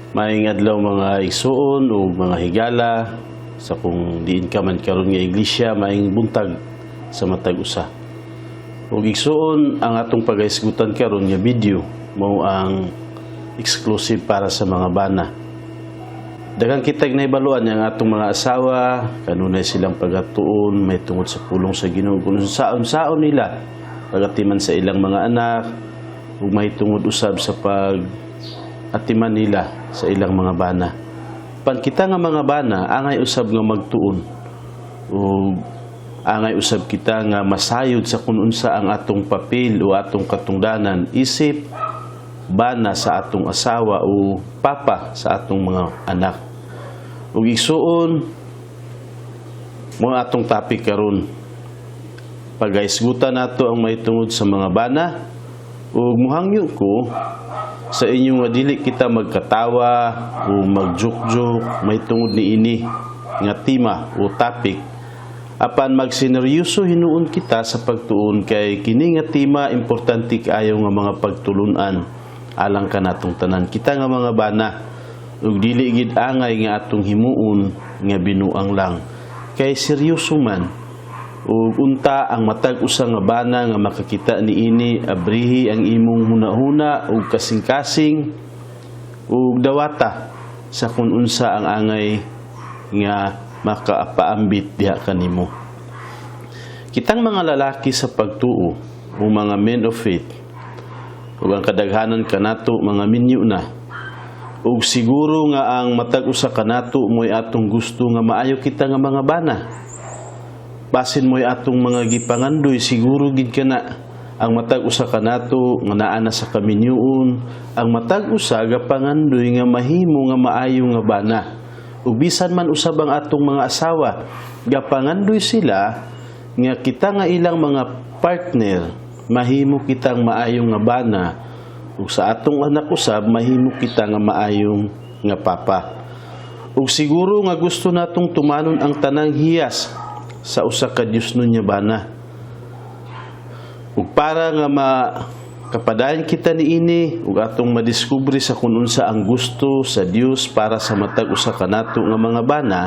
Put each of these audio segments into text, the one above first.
Maayong adlaw, mga igsuon ug mga higala sa kung diin ka man karon nga iglesia, maayong buntag sa matag usa. Ug igsuon, ang atong pagahisgutan karon nga video mao ang exclusive para sa mga bana. Daghan kitag nahibaluan nga ang atong mga asawa kanunay silang pagatuon may tungod sa pulong sa Ginoo, kung saon-saon nila pagatiman sa ilang mga anak ug may tungod usab sa pag atiman nila sa ilang mga bana. Pan kita nga mga bana, angay usab nga magtuon ug angay usab kita nga masayod sa kung unsa ang atong papel o atong katungdanan isip bana sa atong asawa o papa sa atong mga anak. Ug igsuon, mao atong topic karon. Pagahisgutan nato ang mahitungod sa mga bana ug muhangyo ko sa inyo nga dili kita magkatawa o magjuk-juk mahitungod niini nga tema o topic, apan magseneryoso hinuon kita sa pagtuon kay kini nga tema importante kaayo nga mga pagtulunan alang kanatong tanan kita nga mga bana, ug dili gid angay nga atong himuon nga binuang lang kay seryoso man. Ug unta ang matag usa nga bana nga makakita niini, abrihi ang imong hunahuna ug kasing-kasing ug dawata sa kung unsa ang angay nga makapaambit diha kanimo. Kitang mga lalaki sa pagtuo o mga men of faith, ug ang kadaghanan kanato mga minyo na, ug siguro nga ang matag usa kanato mo'y atong gusto nga maayo kita nga mga bana. Basin mo'y atong mga gipangandoy, siguro gid kana ang matag usa kanato nga naa na sa kaminyuon, ang matag usa gapangandoy nga mahimo nga maayo nga bana. Ug bisan man usab ang atong mga asawa, gapangandoy sila nga kita nga ilang mga partner mahimo kitang maayong nga bana, ug sa atong anak usab mahimo kita nga maayong nga papa. Ug siguro nga gusto natong tumanon ang tanang hiyas sa usa ka Diosnon nga bana. Ug para nga makapadayon kita niini ug atong madiskubre sa kung unsa ang gusto sa Dios para sa matag usa kanato nga mga bana,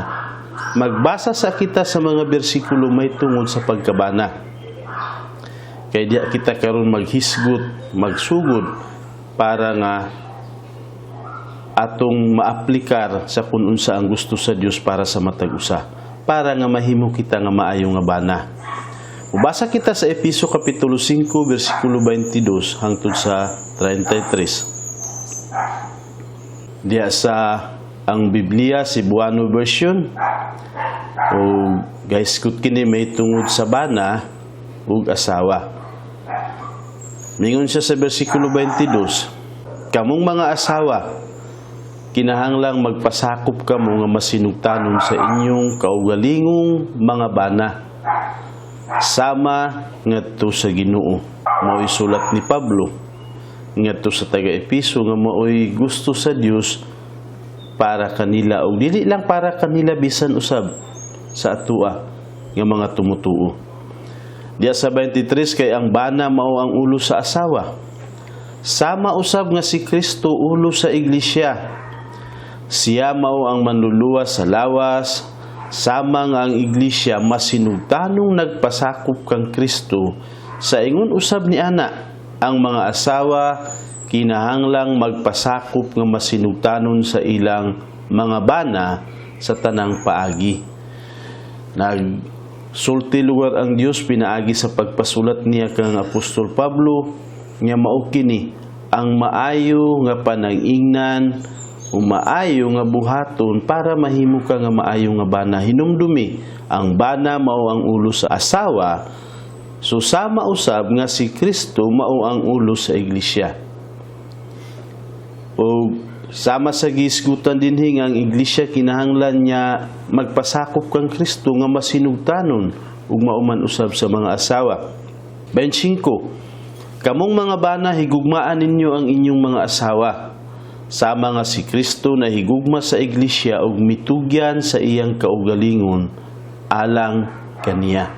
magbasa sa kita sa mga bersikulo may tungod sa pagkabana. Kay diya kita karon maghisgot, magsugod para nga atong maaplikar sa kung unsa ang gusto sa Dios para sa matag usa, para nga mahimo kita nga maayo nga bana. Mubasa kita sa Epeso kapitulo 5 bersikulo 22 hangtod sa 33. Diya sa ang Biblia Cebuano version, o gahisgot kini may tungod sa bana ug asawa. Mingon siya sa bersikulo 22, "Kamong mga asawa, kinahanglang magpasakop kamo nga masinugtanon sa inyong kaugalingong mga bana sama ngadto sa Ginoo." Mao'y sulat ni Pablo ngadto sa taga Epeso nga mao'y gusto sa Dios para kanila, ug dili lang para kanila, bisan usab sa atua nga mga tumutuo. Diya sa 23, "Kay ang bana mao ang ulo sa asawa, sama usab nga si Kristo ulo sa iglesia. Siya mao ang manluluwas sa lawas. Sama nga ang iglesia masinugtanong nagpasakop kang Kristo, sa ingon usab ni ana ang mga asawa kinahanglang magpasakop nga masinugtanon sa ilang mga bana sa tanang paagi." Nagsulti lugar ang Dios pinaagi sa pagpasulat niya kang Apostol Pablo nga mao kini ang maayo nga panang-ingnan o maayo nga buhaton para mahimo ka nga maayo nga bana. Hinumdumi, ang bana mao ang ulo sa asawa, so sama usab nga si Kristo mao ang ulo sa iglesia. O sama sa gisgutan dinhi nga ang iglesia kinahanglan niya magpasakop kang Kristo nga masinugtanon ug mao man usab sa mga asawa. 25, "Kamong mga bana, higugmaan ninyo ang inyong mga asawa sama nga si Kristo na higugma sa iglesia ug mitugyan sa iyang kaugalingon alang kaniya.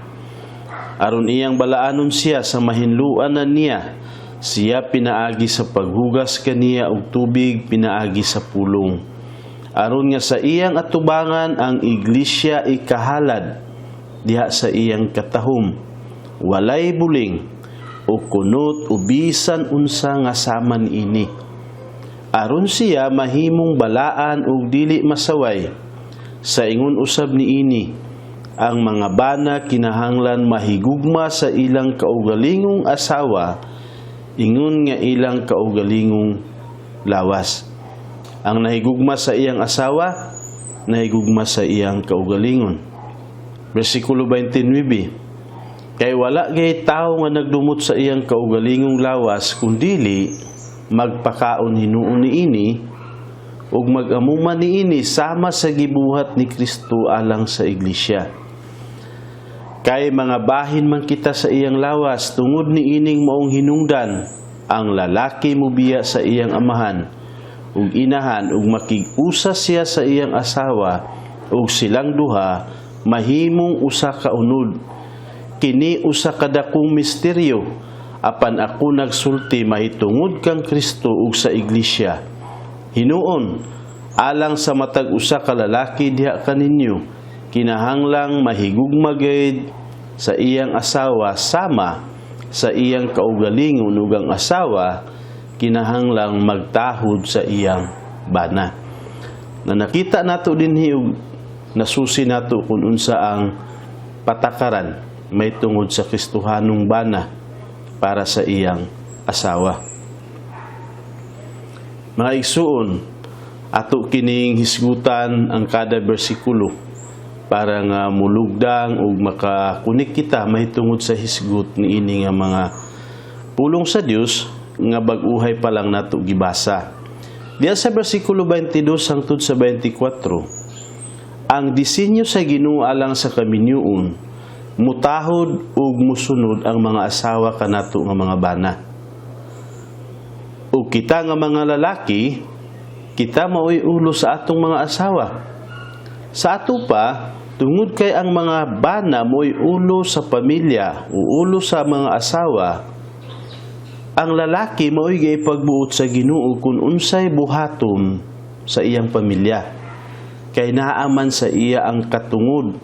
Aron iyang balaanon siya sa mahinluan na niya sa Siya pinaagi sa paghugas kaniya og tubig pinaagi sa pulong, aron nga sa iyang atubangan ang iglesia ikahalad diha sa iyang katahom, walay buling o kunot o bisan unsa nga saman ini, aron siya mahimong balaan ug dili masaway. Sa ingon usab niini, ang mga bana kinahanglan mahigugma sa ilang kaugalingong asawa ingon nga ilang kaugalingong lawas. Ang nahigugma sa iyang asawa, nahigugma sa iyang kaugalingon. Versikulo 29. Kay wala gay tao nga nagdumot sa iyang kaugalingong lawas, kundili magpakaon hinuon niini ug mag-amuman niini, sama sa gibuhat ni Kristo alang sa iglesia. Kay mga bahin man kita sa iyang lawas. Tungod niining maong hinungdan, ang lalaki mubiya sa iyang amahan ug inahan ug makig-usa siya sa iyang asawa, ug silang duha mahimong usa ka unod. Kini usa ka dakong misteryo, apan ako nagsulti mahitungod kang Kristo ug sa iglesia. Hinuon, alang sa matag usa ka lalaki diha kaninyo, kinahanglang mahigugma gayud sa iyang asawa sama sa iyang kaugalingon, ug ang asawa kinahanglang magtahod sa iyang bana. Na nakita nato dinhi ug nasusi nato kung unsa ang patakaran may tungod sa Kristohanong bana para sa iyang asawa. Mga igsuon, ato kining hisgutan ang kada bersikulo para nga mulugdang ug makakunik kita mahitungod sa hisgot niini nga mga pulong sa Dios nga bag-uhay pa lang nato gibasa. Diya sa bersikulo 22 hangtod sa 24, ang disenyo sa Ginoo alang sa kaminyuon, mutahod ug musunod ang mga asawa kanato nga mga bana. Ug kita nga mga lalaki, kita maoy ulo sa atong mga asawa. Sa ato pa, tungod kay ang mga bana mo'y ulo sa pamilya o ulo sa mga asawa, ang lalaki mao'y giipagbuot sa Ginoo kung unsay buhaton sa iyang pamilya. Kay naaman sa iya ang katungod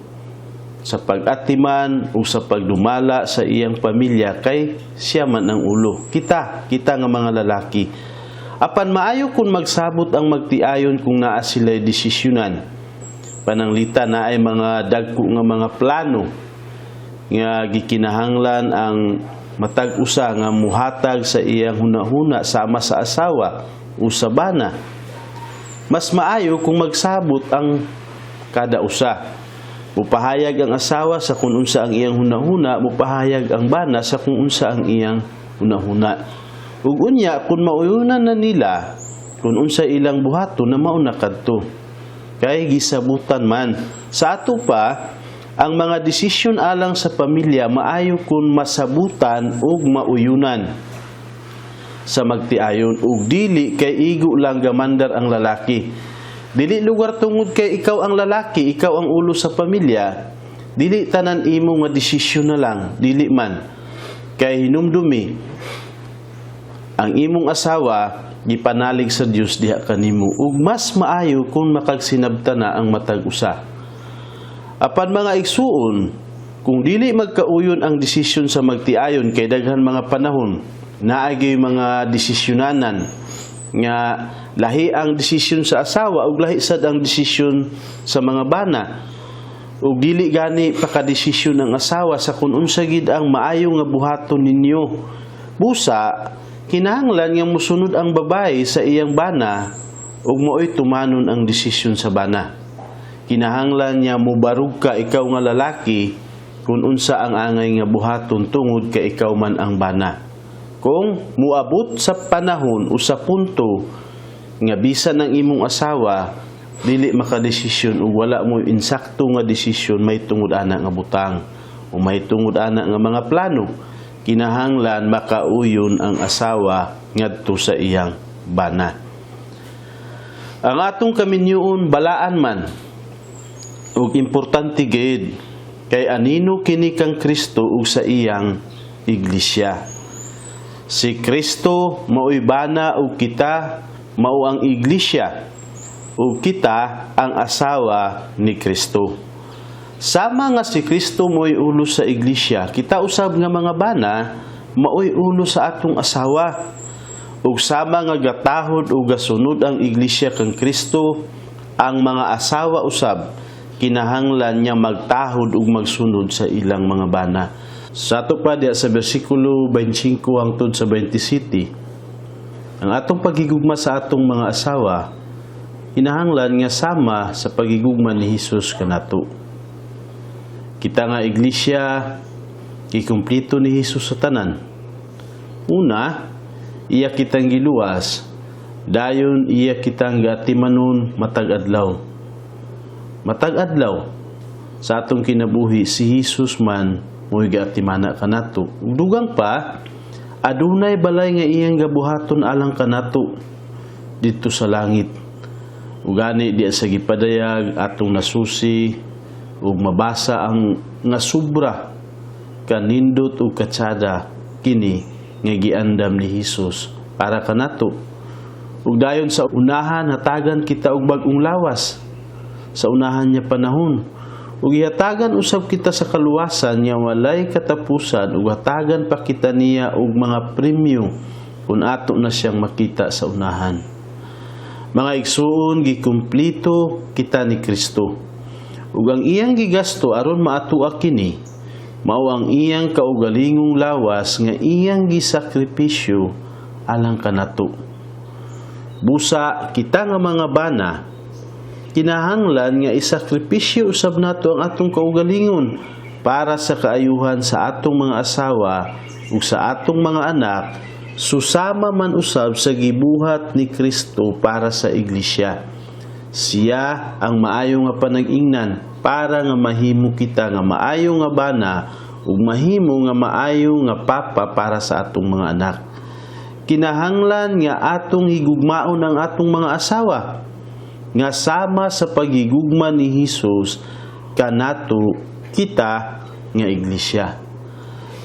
sa pag-atiman o sa pagdumala sa iyang pamilya kay siya man ang ulo. Kita nga mga lalaki. Apan maayo kung magsabot ang magtiayon kung naa sila'y desisyonan. Pananglita naay mga dagko nga mga plano nga gikinahanglan ang matag usa nga muhatag sa iyang hunahuna sama sa asawa o sa bana. Mas maayo kung magsabot ang kada usa. Mupahayag ang asawa sa kung unsa ang iyang hunahuna, mupahayag ang bana sa kung unsa ang iyang hunahuna. Ug unya, kung mauyunan na nila kung unsa ilang buhaton na, mauna kadto. Kay gisabutan man. Sa ato pa, ang mga desisyon alang sa pamilya, maayo kung masabutan ug mauyunan sa magtiayon ug dili kay igo lang gamandar ang lalaki. Dili lugar tungod kay ikaw ang lalaki, ikaw ang ulo sa pamilya, dili tanan imo nga desisyon na lang, dili man. Kay hinumdumi, ang imong asawa gipanalig sa Dios diha kanimo ug mas maayo kung makagsinabta na ang matag usa. Apan, mga igsuon, kung dili magkauyon ang desisyon sa magtiayon, kay daghan mga panahon naay mga desisyonanan nga lahi ang desisyon sa asawa ug lahi sad ang desisyon sa mga bana, ug dili gani pakadesisyon ng asawa sa kung unsa gid ang maayo nga buhaton ninyo, busa kinahanglan nga musunod ang babae sa iyang bana ug maoy tumanon ang desisyon sa bana. Kinahanglan niya mubarug ka, ikaw nga lalaki, kung unsa ang angay nga buhaton tungod kay ikaw man ang bana. Kung muabot sa panahon o sa punto nga bisan ang imong asawa dili makadesisyon ug wala mo insakto nga desisyon may tungod ana nga butang o may tungod ana nga mga plano, kinahanglan makauyon ang asawa ngadto sa iyang bana. Ang atong kaminyoon balaan man ug importante gid kay anino kini kang Kristo ug sa iyang iglesia. Si Kristo mao'y bana ug kita mao ang iglesia ug kita ang asawa ni Kristo. Sama nga si Kristo mo'y ulo sa iglesia, kita usab nga mga bana mao'y ulo sa atong asawa. Ug sama nga gatahod ug gasunod ang iglesia kang Kristo, ang mga asawa usab kinahanglan niya magtahod ug magsunod sa ilang mga bana. Sa ato pa diya sa bersikulo 25 hangtod sa 27, ang atong pagigugma sa atong mga asawa kinahanglan nga sama sa pagigugma ni Hesus kanato. Kita nga iglesia, gikumplito ni Hesus sa tanan. Una, iya kitang giluwas, dayon iya kitang gatimanon matag adlaw. Matag adlaw sa atong kinabuhi, si Hesus man mo'y gaatimana kanato. Ug dugang pa, adunay balay nga iyang gabuhaton alang kanato didto sa langit. Ug gani diya sa gipadayag atong nasusi ug mabasa ang nga sobra kanindot ug katsada kini nga giandam ni Hesus para kanato. Ug dayon sa unahan, hatagan kita og bag-ong lawas sa unahan niya panahon. Ug ihatagan usab kita sa kaluwasan nga walay katapusan ug hatagan pa kita niya og mga premyo kung ato na siyang makita sa unahan. Mga igsuon, gikumplito kita ni Kristo. Ug ang iyang gigasto aron maatua kini, mao ang iyang kaugalingong lawas nga iyang gisakripisyo alang kanato. Busa kita nga mga bana, kinahanglan nga isakripisyo usab nato ang atong kaugalingon para sa kaayuhan sa atong mga asawa ug sa atong mga anak, susama man usab sa gibuhat ni Kristo para sa iglesia. Siya ang maayo nga panag-ingnan para nga mahimo kita nga maayo nga bana ug mahimo nga maayo nga papa para sa atong mga anak. Kinahanglan nga atong higugmaon ang atong mga asawa nga sama sa paghigugma ni Hesus kanato, kita nga iglesia.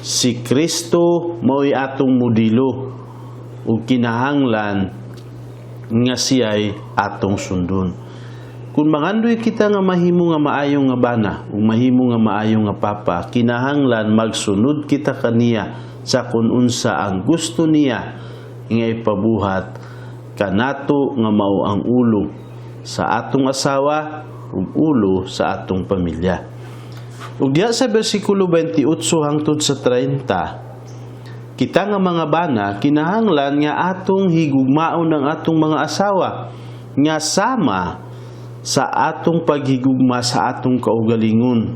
Si Kristo mao'y atong modelo ug kinahanglan nga siya'y atong sundon. Kung mangandoy kita nga mahimo nga maayo nga bana ug mahimo nga maayo nga papa, kinahanglan magsunod kita kaniya sa kung unsa ang gusto niya nga ipabuhat kanato nga mao ang ulo sa atong asawa ug ulo sa atong pamilya. Ug diha sa bersikulo 28 hangtod sa 30, kita nga mga bana kinahanglan nga atong higugmaon ang atong mga asawa nga sama sa atong paghigugma sa atong kaugalingon.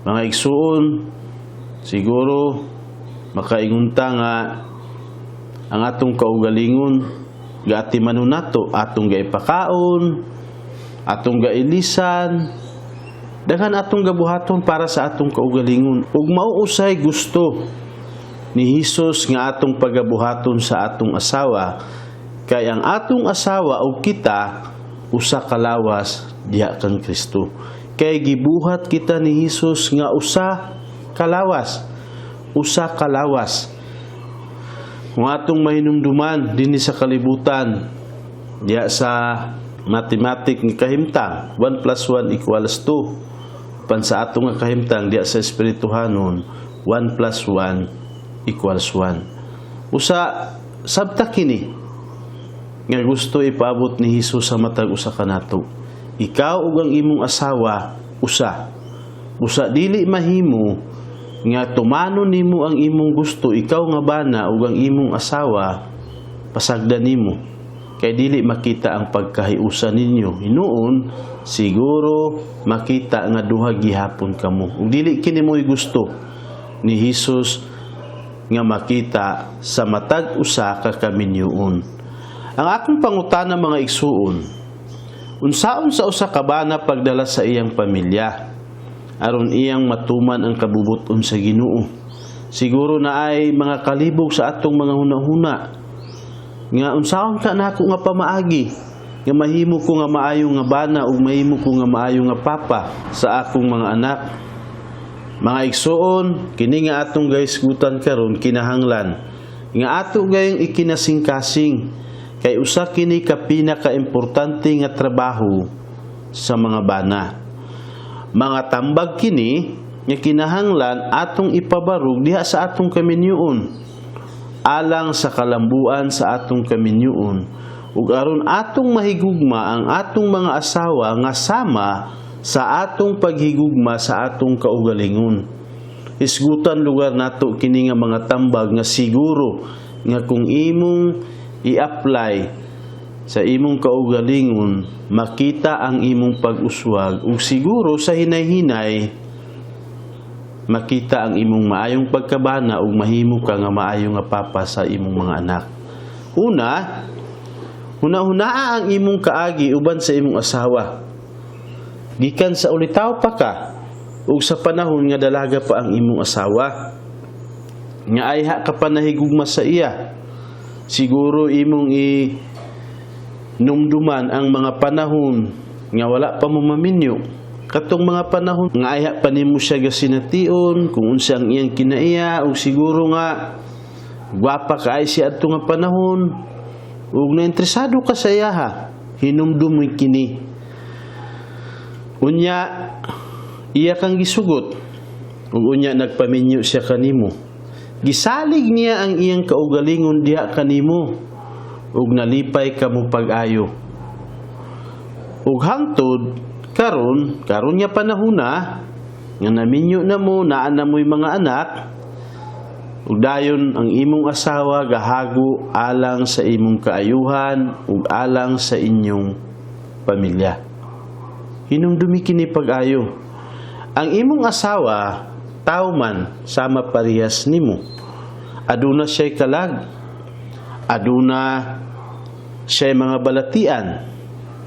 Mga igsuon, siguro makaingon ta nga ang atong kaugalingon gaatimanon nato, atong gaipakaon, atong gailisan, daghan atong gabuhaton para sa atong kaugalingon. Ug mao usay gusto ni Hesus nga atong pagabuhaton sa atong asawa, kay ang atong asawa ug kita usa ka lawas diha kang Kristo, kay gibuhat kita ni Hesus nga usa ka lawas, usa ka lawas. Kung atong mahinumduman dinhi sa kalibutan, diha sa mathematic nga kahimtang, 1 plus 1 equals 2. Pan sa atong nga kahimtang diha sa espirituhanon, 1 plus 1 equals 1. Usa sabta kini nga gusto ipaabot ni Hesus sa matag usa kanato. Ikaw ug ang imong asawa usa. Usa dili mahimo nga tumanon nimo ang imong gusto, ikaw nga bana, ug ang imong asawa pasagdan nimo, kay dili makita ang pagkahiusa ninyo. Hinuon siguro makita nga duha gihapon kamo, ug dili kini mo'y gusto ni Hesus nga makita sa matag usa ka kaminyuon. Ang akong pangutana, mga igsuon, unsaon sa usa ka bana pagdala sa iyang pamilya aron iyang matuman ang kabubuton sa Ginoo? Siguro na ay mga kalibog sa atong mga hunahuna nga unsaon ka nako nga pamaagi nga mahimo ko nga maayo nga bana ug mahimo ko nga maayo nga papa sa akong mga anak. Mga igsuon, kini nga atong gahisgutan karon, kinahanglan Nga ato gayong ikinasingkasing kay usa kini ka pinakaimportante nga trabaho sa mga bana. Mga tambag kini nga kinahanglan atong ipabarog diha sa atong kaminyoon alang sa kalambuan sa atong kaminyoon ug aron atong mahigugma ang atong mga asawa nga sama sa atong paghigugma sa atong kaugalingon. Hisgutan lugar nato kini nga mga tambag nga siguro nga kung imong i-apply sa imong kaugalingon, makita ang imong pag-uswag ug siguro sa hinay-hinay makita ang imong maayong pagkabana ug mahimo ka nga maayo nga papa sa imong mga anak. Una, huna-hunaa ang imong kaagi uban sa imong asawa. Gikan sa ulitaw pa ka ug sa panahon nga dalaga pa ang imong asawa. Nga ayha ka pa nahigugma sa iya. Siguro imong i-numduman ang mga panahon nga wala pa mo maminyo. Katong mga panahon nga ayha pa nimo siya gasination kung unsa ang iyang kinaiya, ug siguro nga gwapa kaayo siya adto nga panahon ug nainteresado ka sa iyaha. Hinumdum mo kini. Unya iya kang gisugot ug unya nagpaminyo siya kanimo. Gisalig niya ang iyang kaugalingon diha kanimo ug nalipay ka mo pag-ayo. Ug hangtod karon, karon nga panahona nga naminyo na mo, naa na mo'y mga anak, ug dayon ang imong asawa gahago alang sa imong kaayuhan ug alang sa inyong pamilya. Hinumdumi kini pag-ayo. Ang imong asawa tao man sama parehas nimo. Aduna siya'y kalag. Aduna siya'y mga balatian.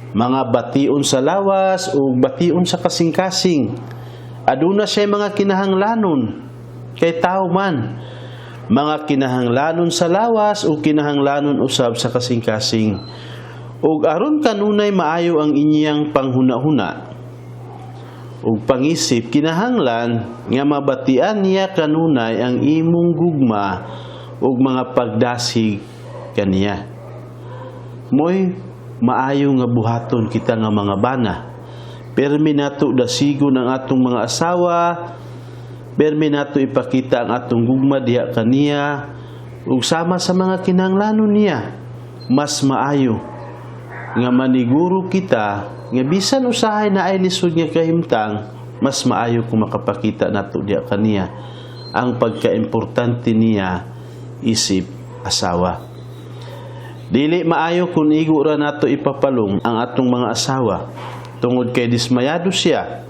Mga bation sa lawas o bation sa kasing-kasing. Aduna siya'y mga kinahanglanon kay tao man. Mga kinahanglanon sa lawas o kinahanglanon usab sa kasing-kasing. Ug aron kanunay maayo ang inyang panghuna-huna ug pangisip, kinahanglan nga mabatian niya kanunay ang imong gugma ug mga pagdasig kaniya. Moy maayo nga buhaton kita nga mga bana. Permi nato dasigon ang atong mga asawa, permi nato ipakita ang atong gugma diha kaniya ug sama sa mga kinahanglanon niya. Mas maayo nga maniguro kita nga bisan usahay naay lisod nga kahimtang, mas maayo kung makapakita nato diha kaniya ang pagkaimportante niya isip asawa. Dili maayo kung igo ra nato ipapalong ang atong mga asawa tungod kay dismayado siya.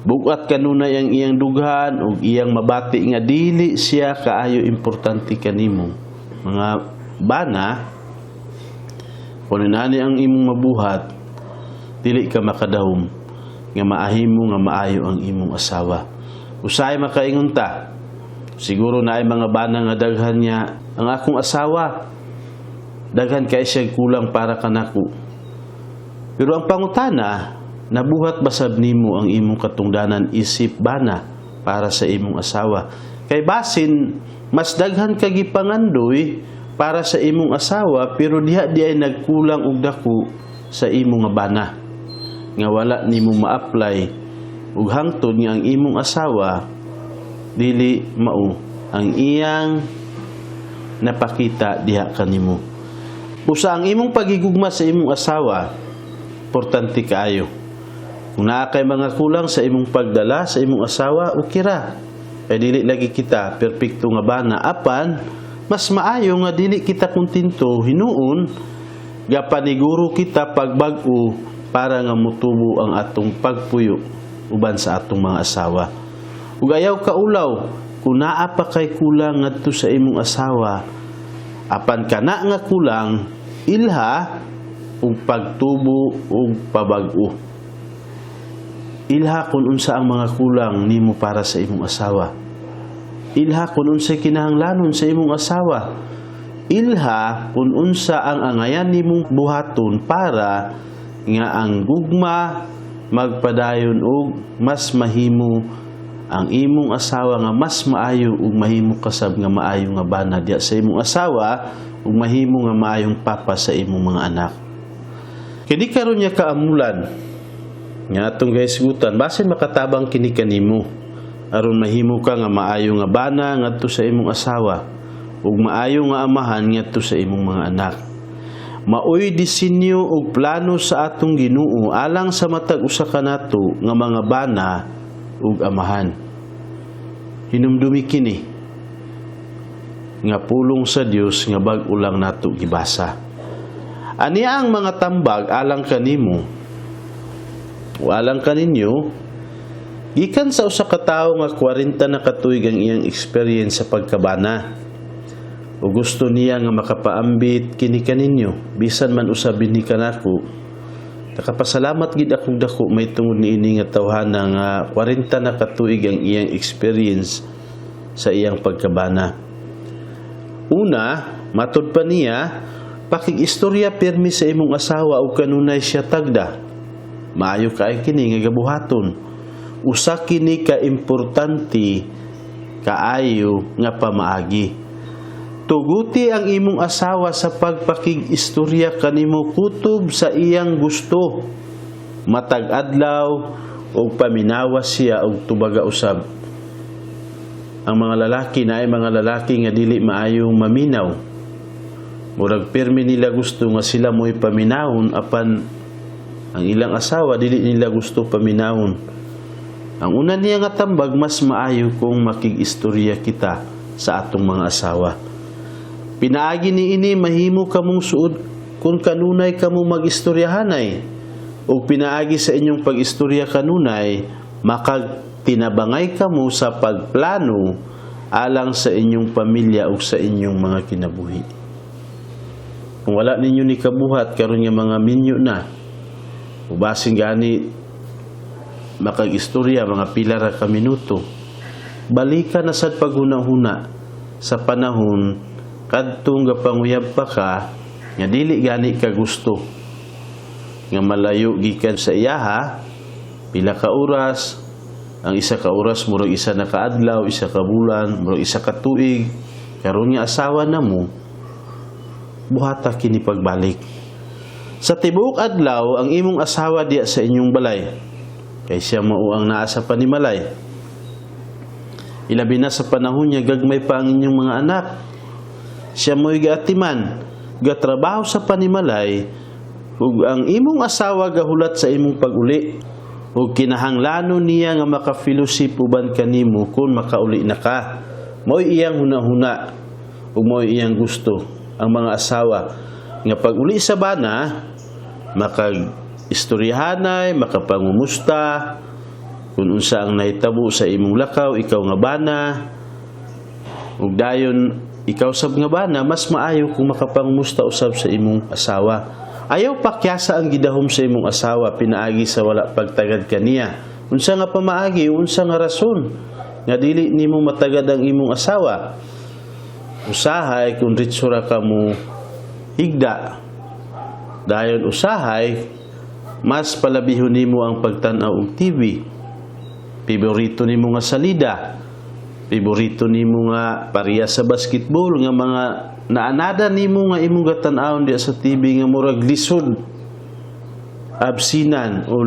Bugat kanunay ang iyang dughan ug iyang mabati nga dili siya kaayo importante kanimo. Mga bana, kung nani ang imong mabuhat, dili ka makadahom nga maahimo nga maayo ang imong asawa. Usahay makaingon ta, siguro naay mga bana nga daghan niya, "Ang akong asawa, daghan kay siya kulang para kanako." Pero ang pangutana, nabuhat ba sab nimo ang imong katungdanan isip bana para sa imong asawa? Kay basin mas daghan ka gipangandoy para sa imong asawa, pero diha di ay nagkulang og dako sa imong nga bana nga wala nimo ma-apply ug hangtod nga ang imong asawa dili mao ang iyang napakita diha kanimo. Usa, ang imong pagigugma sa imong asawa importante kaayo. Kung naa kay mga kulang sa imong pagdala sa imong asawa, okay ra. Kay dili lagi kita perpekto nga bana, apan mas maayo nga dili kita kontento hinuon gapaniguro kita pagbag-o para nga mutubo ang atong pagpuyo uban sa atong mga asawa. Ug ayaw kaulaw kung naa pa kay kulang ngadto sa imong asawa, apan kana nga kulang ilha ug pagtubo ug pabag-o. Ilha kung unsa ang mga kulang nimo para sa imong asawa. Ilha kung unsay kinahanglanon sa imong asawa. Ilha kung unsa ang angayan nimong buhaton para nga ang gugma magpadayon ug mas mahimo ang imong asawa nga mas maayo ug mahimo ka sab nga maayo nga bana diya sa imong asawa ug mahimo nga maayong papa sa imong mga anak. Kini karon niya kaamulan nga atong gahisgutan, basin makatabang kini kanimo aron mahimo ka nga maayo nga bana ngadto sa imong asawa ug maayo nga amahan ngadto sa imong mga anak. Maoy disenyo ug plano sa atong Ginoo alang sa matag usa kanato nga mga bana ug amahan. Hinumdumi kini nga pulong sa Dios nga bag-o lang nato gibasa. Ani ang mga tambag alang kanimo o alang kaninyo gikan sa usa ka tawo nga 40 na katuig ang iyang experience sa pagkabana. O gusto niya nga makapaambit kini kaninyo bisan man usab ni kanako. Nakapasalamat gid akong dako may tungod niini nga tawhana nga 40 na katuig ang iyang experience sa iyang pagkabana. Una, matud pa niya, pakig-istorya pirmi sa imong asawa ug kanunay siya tagda. Maayo kay kini nga gabuhaton. Usa kini ka importante kaayo nga pamaagi. Tuguti ang imong asawa sa pagpakig-istorya kanimo kutob sa iyang gusto. Matag adlaw og paminawa siya og tubaga usab. Ang mga lalaki na ay mga lalaki nga dili maayo maminaw. Murag pirmi nila gusto nga sila mo'y paminawon, apan ang ilang asawa dili nila gusto paminawon. Ang una niya nga tambag, mas maayo kung makig-istorya kita sa atong mga asawa. Pinaagi ni ini mahimo kamong suod kung kanunay kamo mag-istoryahanay. Ug pinaagi sa inyong pag-istorya kanunay, makagtinabangay kamo sa pagplano alang sa inyong pamilya ug sa inyong mga kinabuhi. Kung wala ninyo ni kabuhat karon nga mga minyo na, ubasin gani makag-istorya mga pila ra ka minuto, balikan na sad paghuna-huna sa panahon kadtong gapanguyab pa ka nga dili gani ka gusto nga malayo gikan sa iyaha pila ka oras. Ang 1 ka oras murag isa na kaadlaw, 1 ka bulan, murag 1 ka tuig. Karon nga asawa na mo, buhata kini pagbalik. Sa tibuok adlaw ang imong asawa diya sa inyong balay kay siya mao ang naa sa panimalay, ilabi na sa panahon niya gagmay pa ang inyong mga anak. Siya mo'y gaatiman, gatrabaho sa panimalay, ug ang imong asawa gahulat sa imong pag-uli ug kinahanglanon niya nga maka-fellowship uban kanimo kung makauli na ka. Mo'y iyang hunahuna ug mo'y iyang gusto ang mga asawa nga pag uli sa bana, makag istoryahanay, makapangumusta kung unsa ang nahitabo sa imong lakaw, ikaw nga bana. Ug dayon ikaw sab nga bana, mas maayo kung makapangumusta usab sa imong asawa. Ayaw pakyasa ang gidahom sa imong asawa pinaagi sa wala pagtagad kaniya. Unsa nga pamaagi, unsa nga rason nga dili nimo matagad ang imong asawa? Usahay kung ritsura ka mo higda. Dayon usahay mas palabihon nimo ang pagtan-aw og TV. Favorito nimo nga salida. Favorito nimo nga pareha sa basketball nga mga naanada nimo nga imong gatan-awon diya sa TV nga murag lisod absinan o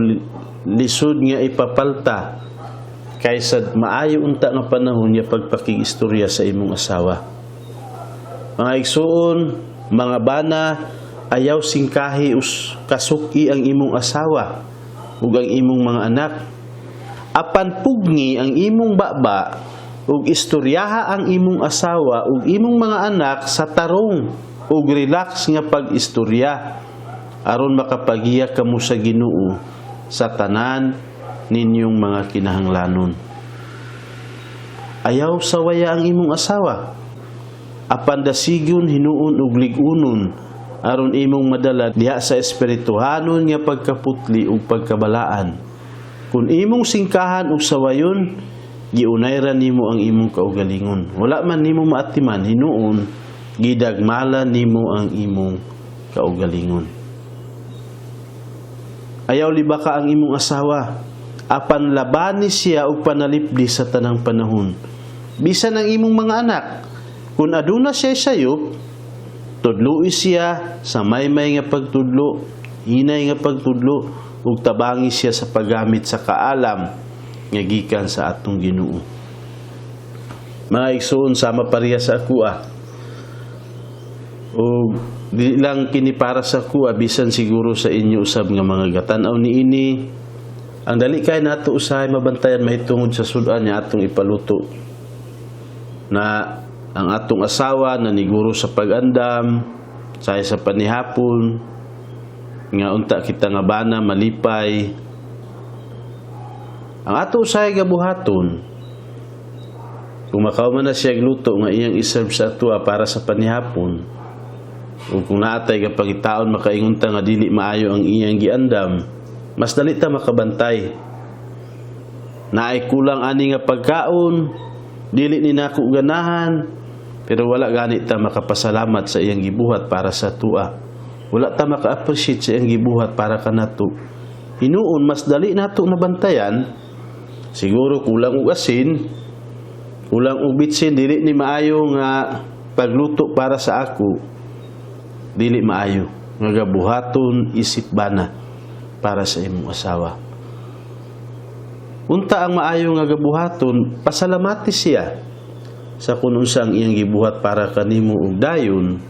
lisod nga ipapalta kaysa maayo unta nga panahon nga pagpakigistorya sa imong asawa. Mga igsuon, mga bana, ayaw singkahi us kasuki ang imong asawa ug ang imong mga anak. Apan pugni ang imong baba ug istoryaha ang imong asawa ug imong mga anak sa tarong ug relax nga pag-istorya aron makapagiya kamo sa Ginoo sa tanan ninyong mga kinahanglanon. Ayaw sawaya ang imong asawa. Apan dasigon, hinuon ug lig-unon aron imong madala diha sa espirituhanon nga pagkaputli ug pagkabalaan. Kung imong singkahan ug sawayon, giunay ra nimo ang imong kaugalingon. Wala man nimo maatiman, hinuon gidagmala nimo ang imong kaugalingon. Ayaw libaka ang imong asawa. Apan labani siya og panalipdi sa tanang panahon. Bisan ang imong mga anak, kung aduna siya sayop, tudloi siya sa maymay nga pagtudlo, hinay nga pagtudlo, ug tabangi siya sa paggamit sa kaalam nga gikan sa atong Ginoo. Mga igsoon, sama pareha sa akoa. O di lang kini para sa akoa, bisan siguro sa inyo usab nga mga gatan-aw niini. Ang dali kay nato usahay mabantayan mahitungod sa sudan nga atong ipaluto na ang atong asawa naniguro sa pag-andam sa panihapon, nga unta kita nga bana malipay. Ang ato usahay gabuhaton kung makauman na siya luto nga iyang iserve sa atua para sa panihapon, o kung naatay ka pangitaon, makaingon ta nga dili maayo ang iyang giandam, mas dali ta makabantay. Naay kulang ani nga pagkaon, dili ni nako ganahan, pero wala gani ta makapasalamat sa iyang gibuhat para sa tua. Wala ta maka-appreciate sa iyang gibuhat para kanato. Hinuon mas dali nato nabantayan, siguro kulang og asin, kulang og bitsin, dili ni maayo nga pagluto para sa ako, dili maayo nga gabuhaton isip bana para sa imong asawa. Unta ang maayo nga gabuhaton, pasalamati siya sa kung unsa ang iyang gibuhat para kanimo, ug dayon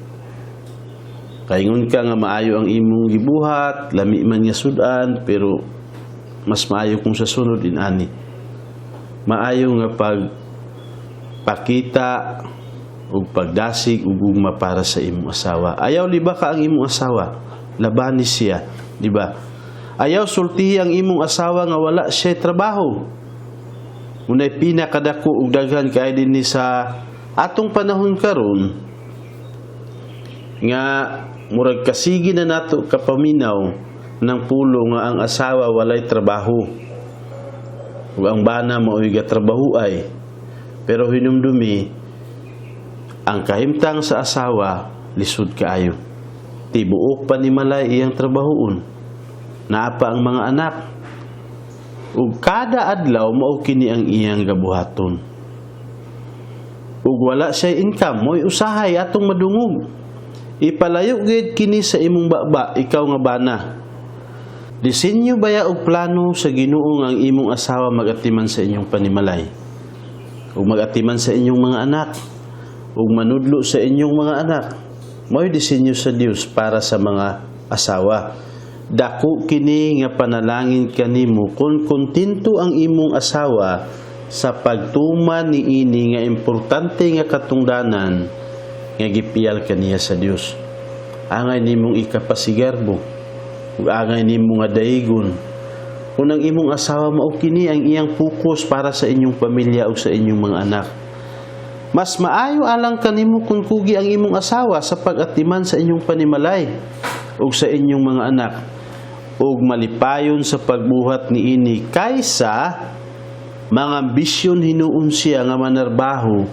kaingon ka nga maayo ang imong gibuhat, lami man nga sudan, pero mas maayo kung sa sunod inani. Maayo nga pag pakita ug pagdasig ug gugma para sa imong asawa. Ayaw libaka ang imong asawa. Labani siya, di ba? Ayaw sultihi ang imong asawa nga wala siya trabaho. Unay pinakadako ug daghan kay dinhi sa atong panahon karon nga murag kasigi na nato kapaminaw ng pulo nga ang asawa walay trabaho ug ang bana mao'y gatrabaho ay. Pero hinumdumi, ang kahimtang sa asawa lisod kaayo. Tibuok pa ni malay iyang trabahoon. Naa pa ang mga anak. Ug kada adlaw mao kini ang iyang gabuhaton. Ug wala siya income, mo'y usahay atong madungog. Ipalayo gid kini sa imong baba, ikaw nga bana. Disenyo baya og plano sa Ginoo nga ang imong asawa magatiman sa inyong panimalay, ug magatiman sa inyong mga anak, ug manudlo sa inyong mga anak. Mao'y disenyo sa Dios para sa mga asawa. Dako kini nga panalangin kanimo kung kontento ang imong asawa sa pagtuman niini nga importante nga katungdanan nga gipiyal kaniya sa Dios. Angay nimong ikapasigarbo ug angay nimo nga daigon kung ang imong asawa mao kini ang iyang focus para sa inyong pamilya ug sa inyong mga anak. Mas maayo alang kanimo kung kugi ang imong asawa sa pag-atiman sa inyong panimalay ug sa inyong mga anak ug malipayon sa pagbuhat niini kaysa mga ambisyon hinuon siya nga manarbaho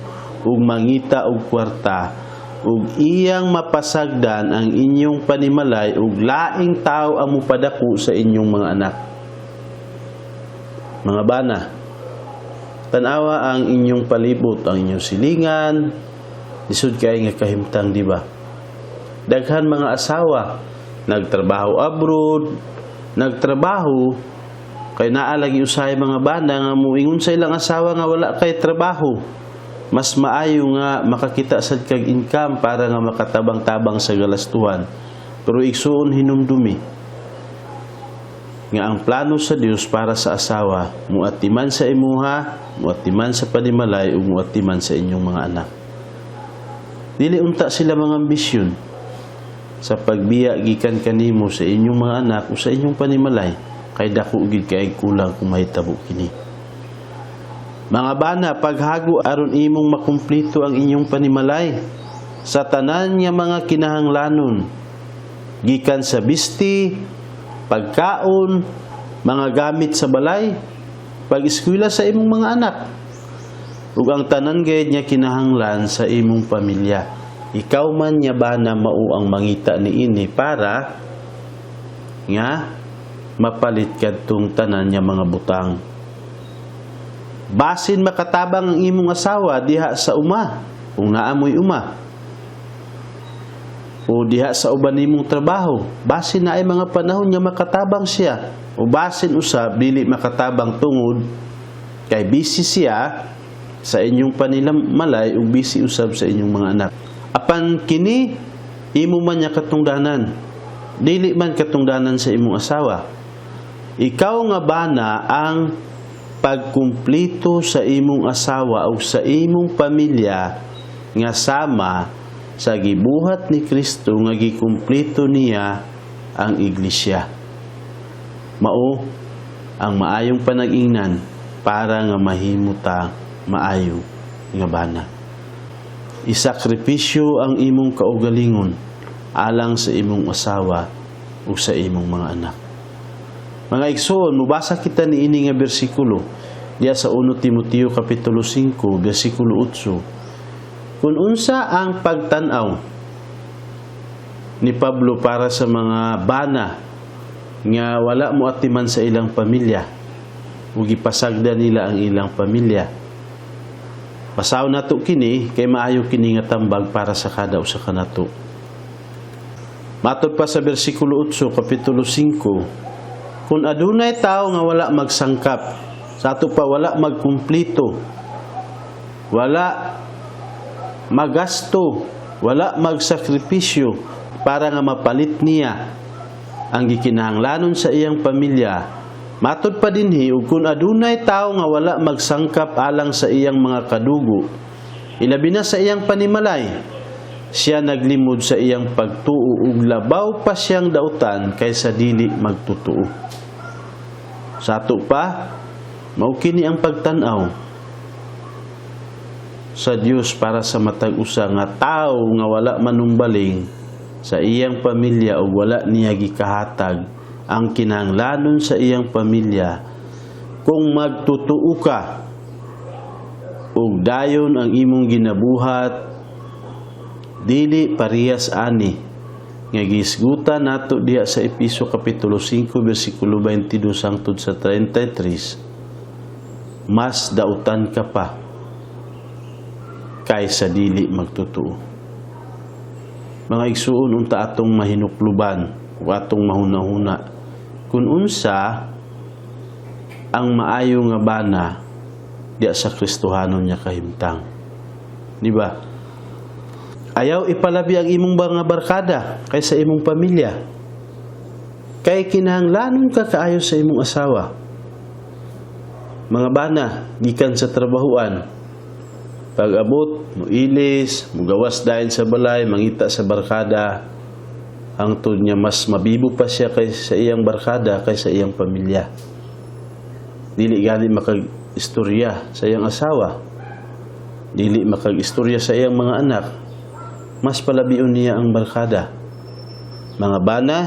ug mangita og kwarta ug iyang mapasagdan ang inyong panimalay ug laing tao ang mupadako sa inyong mga anak. Mga bana, tanawa ang inyong palibot, ang inyong silingan, lisod kay nga kahimtang, di ba? Daghan mga asawa nagtrabaho abroad, nagtrabaho kay naa lagi usahay mga bana nga muingon sa ilang asawa nga wala kay trabaho. Mas maayo nga makakita sad kag income para nga makatabang-tabang sa galastuhan. Pero igsuon, hinumdumi nga ang plano sa Dios para sa asawa, muatiman sa imuha, muatiman sa panimalay ug muatiman sa inyong mga anak. Dili unta sila mga ambisyon sa pagbiya gikan kanimo sa inyong mga anak o sa inyong panimalay, kay dako gid kay kulang kung mahitabo kini. Mga bana, paghago aron imong makumplito ang inyong panimalay sa tanan nga mga kinahanglanon gikan sa bisti, pagkaon, mga gamit sa balay, pag-eskwela sa imong mga anak, ug ang tanan gayud nga kinahanglan sa imong pamilya. Ikaw man nga bana mao ang mangita niini para nga mapalit kadtong tanan nga mga butang. Basin makatabang ang imong asawa diha sa uma, kung naa moy uma, o diha sa uban nimong trabaho, basin naay mga panahon nga makatabang siya, o basin usab dili makatabang tungod kay busy siya sa inyong panimalay ug busy usab sa inyong mga anak. Apan kini imo man niya katungdanan, dili man katungdanan sa imong asawa. Ikaw nga bana ang pagkumplito sa imong asawa o sa imong pamilya nga sama sa gibuhat ni Kristo nga gikumplito niya ang iglesia. Mao ang maayong panag-ingnan para nga mahimo ta maayo nga bana. Isakripisyo ang imong kaugalingon alang sa imong asawa ug sa imong mga anak. Mga igsoon, mubasa kita niini nga bersikulo diya sa 1 Timoteo kapitulo 5 bersikulo 8. Kung unsa ang pagtan-aw ni Pablo para sa mga bana nga wala mo atiman sa ilang pamilya ug gipasagda nila ang ilang pamilya. Basahon nato kini kay maayo kini nga tambag para sa kada usa kanato. Matod pa sa bersikulo 8, kapitulo 5, kung adunay tao nga wala magsangkap, sa ato pa wala magkumplito, wala magasto, wala magsakripisyo para nga mapalit niya ang gikinahanglanon sa iyang pamilya. Matod pa dinhi, ug kung adunay tao nga wala magsangkap alang sa iyang mga kadugo, ilabi na sa iyang panimalay, siya naglimod sa iyang pagtuo ug labaw pa siyang dautan kaysa dili magtutuo. Sa ato pa, mao kini ang pagtan-aw sa Dios para sa matag usa nga tawo nga wala manumbaling sa iyang pamilya o wala niya gikahatag ang kinahanglanon sa iyang pamilya. Kung magtutuo ka ug dayon ang imong ginabuhat dili parehas ani nga gihisgutan nato diha sa Epeso kapitulo 5 bersikulo 22 hangtod sa 33, mas dautan ka pa kaysa dili magtotoo. Mga igsuon, unta atong mahinukluban o atong mahuna-huna kung unsa ang maayo nga bana diya sa Kristohanon niya kahimtang. Di ba? Ayaw ipalabi ang imong mga barkada kaysa imong pamilya. Kay kinahanglanon ka kaayo sa imong asawa. Mga bana, gikan sa trabahuan, pag abot, muilis, mugawas dahil sa balay, mangita sa barkada, hangtod niya mas mabibo pa siya kay sa iyang barkada kaysa iyang pamilya. Dili gani makag-istorya sa iyang asawa. Dili makag-istorya sa iyang mga anak. Mas palabion niya ang barkada. Mga bana,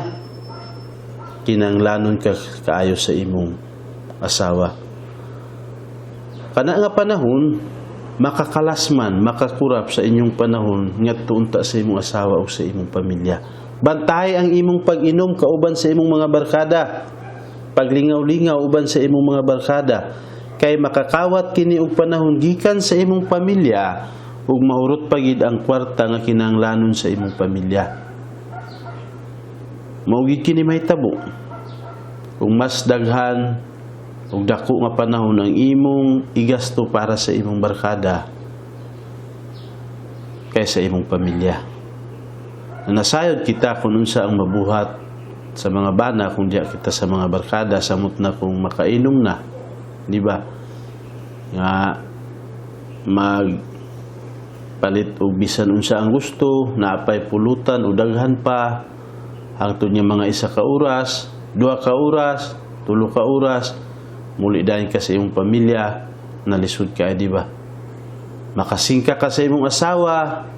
kinanglanon ka kaayo sa imong asawa. Kana nga panahon, makakalasman, makakurap sa inyong panahon ngadto unta sa imong asawa o sa imong pamilya. Bantay ang imong pag-inom kauban sa imong mga barkada. Paglingaw-lingaw uban sa imong mga barkada kay makakawat kini og panahon gikan sa imong pamilya ug mahurot pa gid ang kwarta nga kinahanglanon sa imong pamilya. Mao gid kini mahitabo. Kung mas daghan ug dako nga panahon ang imong igasto para sa imong barkada kaysa imong pamilya. Nasayod kita kung unsa ang mabuhat sa mga bana kung diya kita sa mga barkada, samot na kung makainom na, di ba? Nga mag palit og bisan unsa ang gusto, naapay pulutan o daghan pa, hangtod niya mga 1 ka oras, 2 ka oras, 3 ka oras, muli dayon ka sa imong pamilya, nalisod ka, di ba? Makasingka ka sa imong asawa,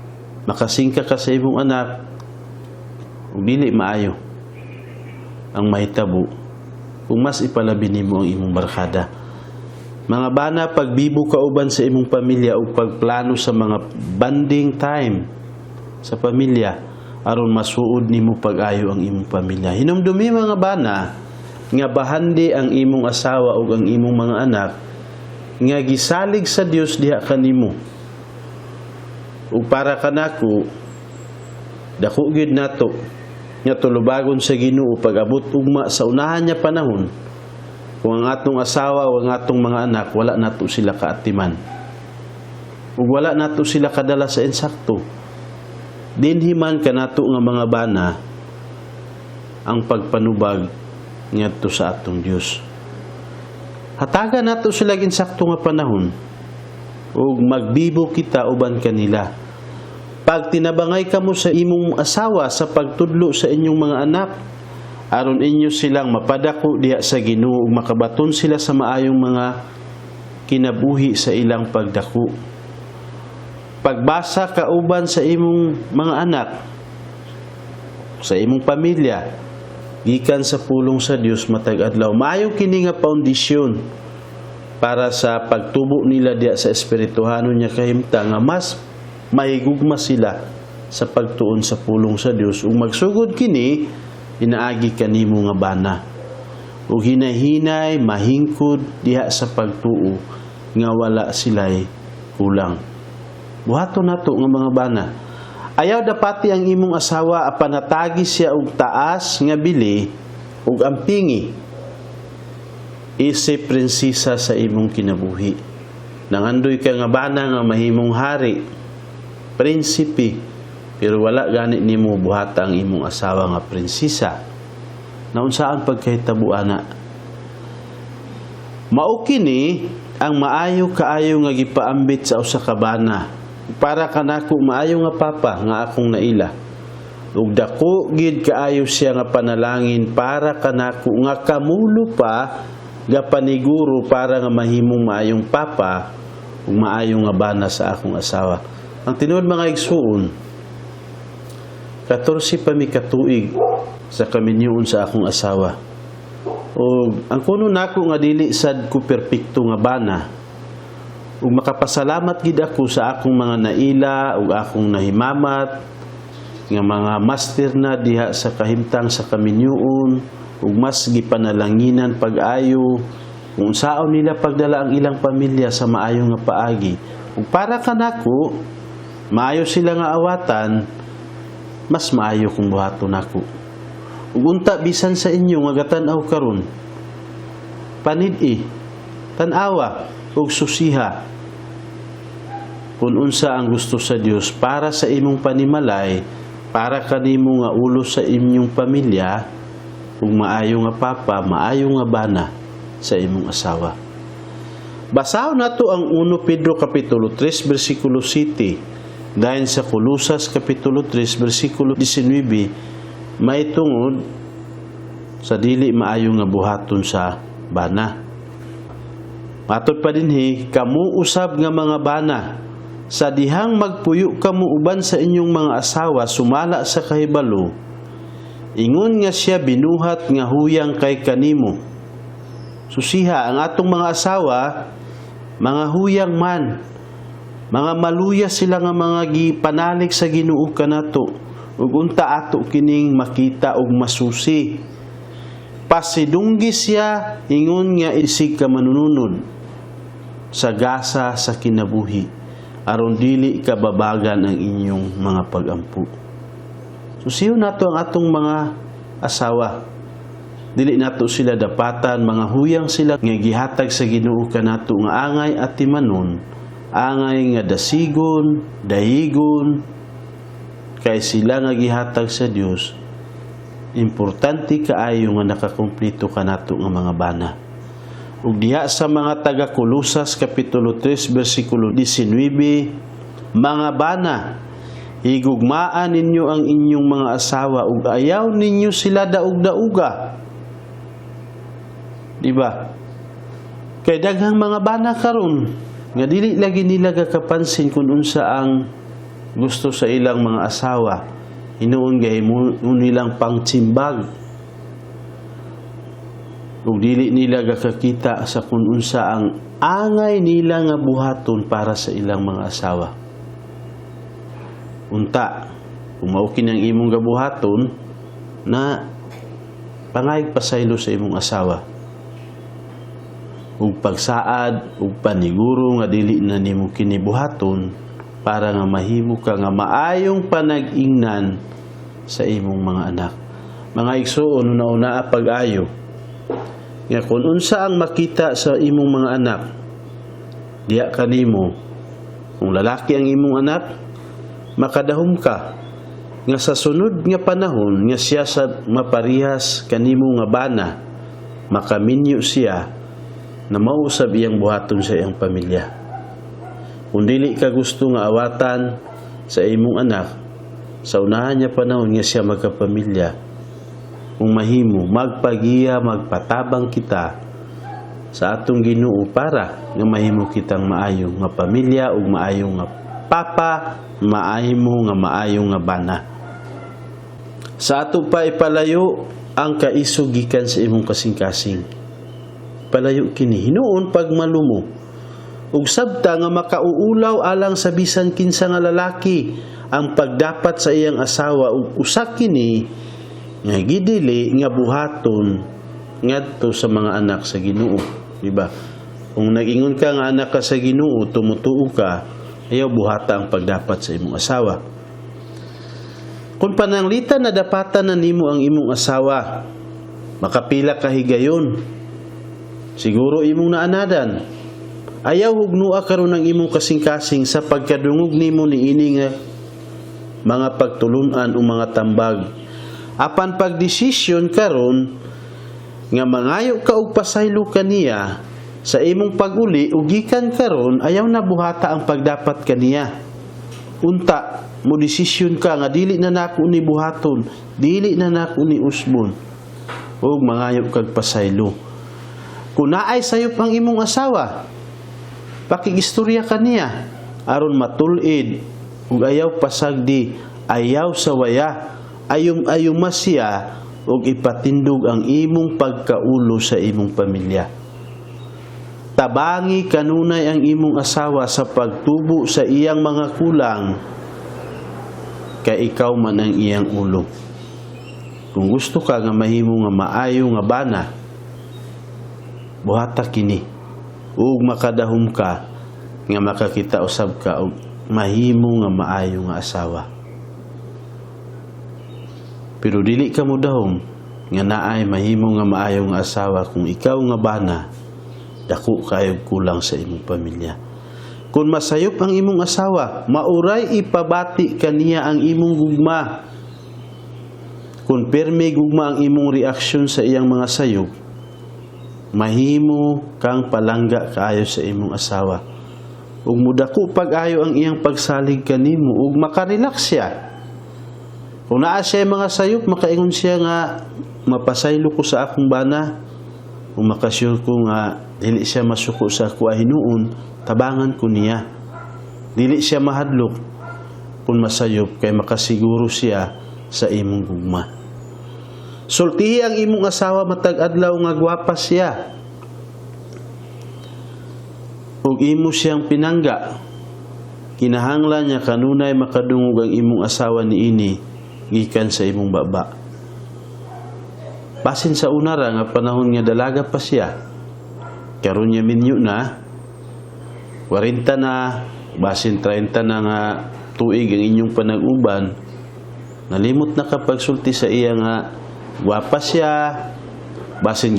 makasingka ka sa imong anak, ug dili maayo ang mahitabo kung mas ipalabi nimo ang imong barkada. Mga bana, pagbibo kauban sa imong pamilya ug pagplano sa mga bonding time sa pamilya aron masuod nimo pag-ayo ang imong pamilya. Hinumdumi, mga bana, Nga bahandi ang imong asawa ug ang imong mga anak nga gisalig sa Dios diha kanimo. Ug para kanako, dako gyud nato nga tulubagon sa Ginoo pag-abot ugma sa unahan niya panahon kung ang atong asawa o ang atong mga anak, wala nato sila kaatiman ug wala nato sila kadala sa insakto. Dinhi man kanato nga mga bana ang pagpanubag ngadto sa atong Dios. Hatagan nato sila insakto nga panahon ug magbibo kita uban kanila. Pag tinabangay kamo sa imong asawa sa pagtudlo sa inyong mga anak, aron inyo silang mapadako diha sa Ginoo ug makabaton sila sa maayong mga kinabuhi sa ilang pagdako. Pagbasa kauban sa imong mga anak, sa imong pamilya, gikan sa pulong sa Dios matag adlaw, maayo kini nga paundisyon para sa pagtubo nila diha sa espirituhanon niya kahimtang nga mas mahigugma sila sa pagtuon sa pulong sa Dios, ug magsugod kini inaagi kanimo nga bana ug hinahinay mahingkod diha sa pagtuo nga wala sila'y kulang. Buhaton nato nga mga bana. Ayaw dapati ang imong asawa apan hatagi siya og taas nga bili ug ampingi isip prinsesa sa imong kinabuhi. Nangandoy ka nga bana nga mahimong hari, prinsipe, pero wala gani nimo buhata ang imong asawa nga prinsesa. Naunsaan pagkahitabo ana? Mao kini ang maayo kaayo nga gipaambit sa usa ka bana. Para kanako, maayo nga papa nga akong naila. Ug dako gid kaayo siya nga panalangin para kanako nga kamulo pa gapaniguro para nga mahimong maayong papa ug maayo nga bana sa akong asawa. Ang tinuod, mga igsuon, 14 pa mi katuig sa kaminyoon sa akong asawa. O ang kuno nako nga dili sad ko perpekto nga bana. Ug makapasalamat gid ako sa akong mga naila ug akong nahimamat nga mga master na diha sa kahimtang sa kaminyoon ug mas gipanalanginan pag-ayo kung unsaon nila pagdala ang ilang pamilya sa maayo nga paagi. Ug para kanako, maayo sila nga awatan, mas maayo kung buhaton nako. Ug unta bisan sa inyo nga gatan-aw karon, panid-i, tan-awa ug susiha kung unsa ang gusto sa Dios para sa imong panimalay, para kanimo nga ulo sa inyong pamilya, ug maayo nga papa, maayo nga bana sa imong asawa. Basahon nato ang 1 Pedro kapitulo 3 bersikulo 7 dayon sa Kolosas kapitulo 3 bersikulo 19 may tungod sa dili maayo nga buhaton sa bana. Matod pa dinhi, kamo usab nga mga bana, sa dihang magpuyo kamo uban sa inyong mga asawa sumala sa kahibalo, ingon nga siya binuhat nga huyang kay kanimo. Susiha, ang atong mga asawa, mga huyang man, mga maluya sila nga mga gipanalig sa Ginoo kanato. Ug unta ato kining makita ug masusi. Pasidunggi siya ingon nga isig ka manununod sa gasa sa kinabuhi aron dili kababagan ang inyong mga pagampo. Susiyon nato ang atong mga asawa. Dili nato sila dapatan, mga huyang sila nga gihatag sa Ginoo kanato nga angay atimanon, angay nga dasigon, dayigon, kay sila nga gihatag sa Dios. Importante kaayo nga nakakumpleto kanato nga mga bana. Ug diha sa mga taga Kolosas kapitulo 3 bersikulo 19, "Mga bana, higugmaan ninyo ang inyong mga asawa ug ayaw ninyo sila daog-dauga." Di ba? Kay daghang mga bana karon nga dili lagi nila gakapansin kung unsa ang gusto sa ilang mga asawa. Hinuon gahimo nilang pangtsimbag. Ug dili nila gakakita sa kung unsa ang angay nila nga buhaton para sa ilang mga asawa. Unta, kung mao kini ang imong gabuhaton na Pangayog pasaylo sa imong asawa. Ug pagsaad ug paniguro nga dili na nimo kini buhaton para nga mahimo ka nga maayong panag-ingnan sa imong mga anak. Mga igsuon, una-una pag-ayo nga kung unsa ang makita sa imong mga anak diha kanimo. Kung lalaki ang imong anak, makadahom ka nga sa sunod nga panahon nga siya sa maparihas kanimo nga bana, makaminyo siya na mausab iyang buhaton sa iyang pamilya. Kung dili ka gusto nga awatan sa imong anak sa unahan niya panahon nga siya magkapamilya, kung mahimo, magpagiya, magpatabang kita sa atong Ginoo para nga mahimo kitang maayo nga pamilya ug maayo nga papa, maayo nga maayo nga bana. Sa ato pa, ipalayo ang kaisog gikan sa imong kasing-kasing. Palayo kini hinuon pagmalumo ug sabta nga makauulaw alang sa bisan kinsa nga lalaki ang pagdapat sa iyang asawa ug usa kini nga gidili nga buhaton ngadto sa mga anak sa Ginoo, di ba? Kung nag-ingon ka nga anak ka sa Ginoo, tumutuo ka, ayaw buhata ang pagdapat sa imong asawa. Kung pananglitan na dapatan na nimo ang imong asawa, makapila ka higayon, siguro imong naanadan. Ayaw hugnua karon ang imong kasing-kasing sa pagkadungog nimo niini nga mga pagtulunan o mga tambag. Apan pagdesisyon karon nga mangayo ka og pasaylo kaniya sa imong pag-uli ug gikan karon, ayaw na buhata ang pagdapat kaniya. Unta mo desisyon ka nga dili na nako ni buhaton, dili na nako ni usbon, ug mangayo kag pasaylo. Kung naay sayop ang imong asawa, pakigistorya kaniya aron matul-id ug ayaw pasagdi, ayaw sawaya, ayum-ayuma siya ug ipatindog ang imong pagkaulo sa imong pamilya. Tabangi kanunay ang imong asawa sa pagtubo sa iyang mga kulang kay ikaw man ang iyang ulo. Kung gusto ka nga mahimo nga maayo nga bana, buhata kini ug makadahom ka nga makakita usab ka og mahimo nga maayo nga asawa. Pero dili ka mo dahom nga naay mahimo nga maayo nga asawa kung ikaw nga bana dako kayo kulang sa imong pamilya. Kung masayop ang imong asawa, mauray ipabati kaniya ang imong gugma. Kung pirmi gugma ang imong reaksyon sa iyang mga sayop, mahimo kang palangga kaayo sa imong asawa. Ug mudako pag-ayo ang iyang pagsalig kanimo ug makarelax siya. Kung naa siya mga sayop, makaingon siya nga mapasaylo ko sa akong bana. Kung makasure ko nga dili siya masuko sa ako hinuon, tabangan ko niya. Dili siya mahadlok kung masayop kay makasiguro siya sa imong gugma. Sultihi ang imong asawa matag adlaw nga gwapa siya. Ug imo siyang pinangga. Kinahanglan niya kanunay makadungog ang imong asawa niini gikan sa imong baba. Basin sa una ra nga panahon nga dalaga pa siya. Karon niya minyo na, 40 na, basin 30 na nga tuig ang inyong panag-uban, nalimot na ka pagsulti sa iya nga gwapa siya, basin